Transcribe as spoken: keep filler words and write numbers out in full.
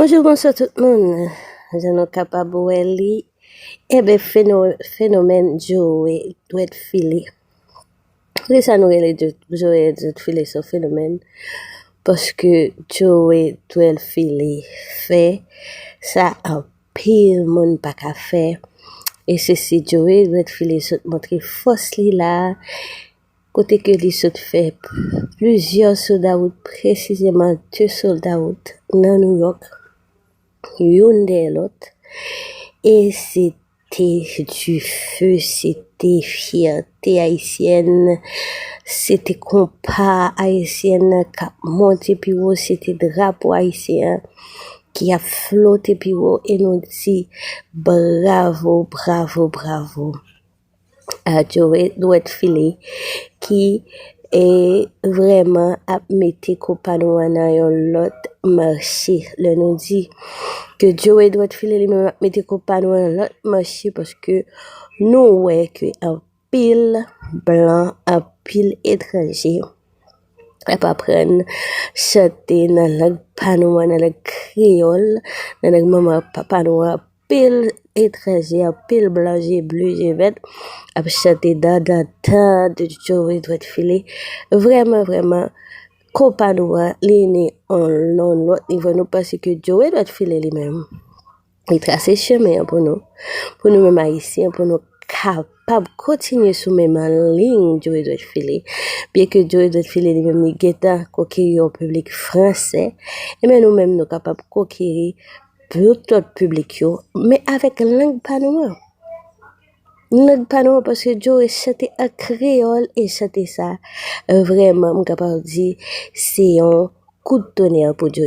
Bonjou, bonswa tout moun. Jan nou kapab wè li, enben, fenomèn Joe Dwèt File. Poukisa nou rele Joe Dwèt File se yon fenomèn? Paske Joe Dwèt File fè sa anpil moun pa ka fè. E se si Joe Dwèt File sot montre fòs li la, kote ke li sot fè plizyè sodawout, presizeman de sodawout nan Nouyòk, youn dèyè lòt. E se te dife, se te fyète ayisyèn, se te konpa ayisyèn k ap monte pi wo, se te drapo ayisyen an ki ap flote pi wo, e nou di bravo, bravo, bravo a Joe Dwèt File ki e vrèman ap mete konpa nou an nan yon lòt mache. Lè nou di ke Joe Dwèt File li menm ap mete konpa nou an nan lòt mache, paske nou wè ke anpil blan, anpil etranje ap aprann chante nan lang pa nou an, nan lang kreyòl, nan lang manman papa nou an. Anpil etranje, anpil blan je ble, je vèt ap chante dan, dan, dan de Joe Dwèt File. Vrèman, vrèman, konpa nou an, li ni on, on lòt nivo. Nou panse ke Joe Dwèt File li menm, li trase chemen an pou nou, pou nou menm Ayisyen, pou nou kapab kontinye sou menm liy Joe Dwèt File. Byenke Joe Dwèt File li menm li gentan konkeri yon piblik fransè, enben nou menm nou kapab konkeri tout lòt piblik yo, men avèk lang pa nou an. Lang pa nou an, paske Joe chante an kreyòl, e chante sa, vrèman, m kapab di, se yon kout tonè pou Joe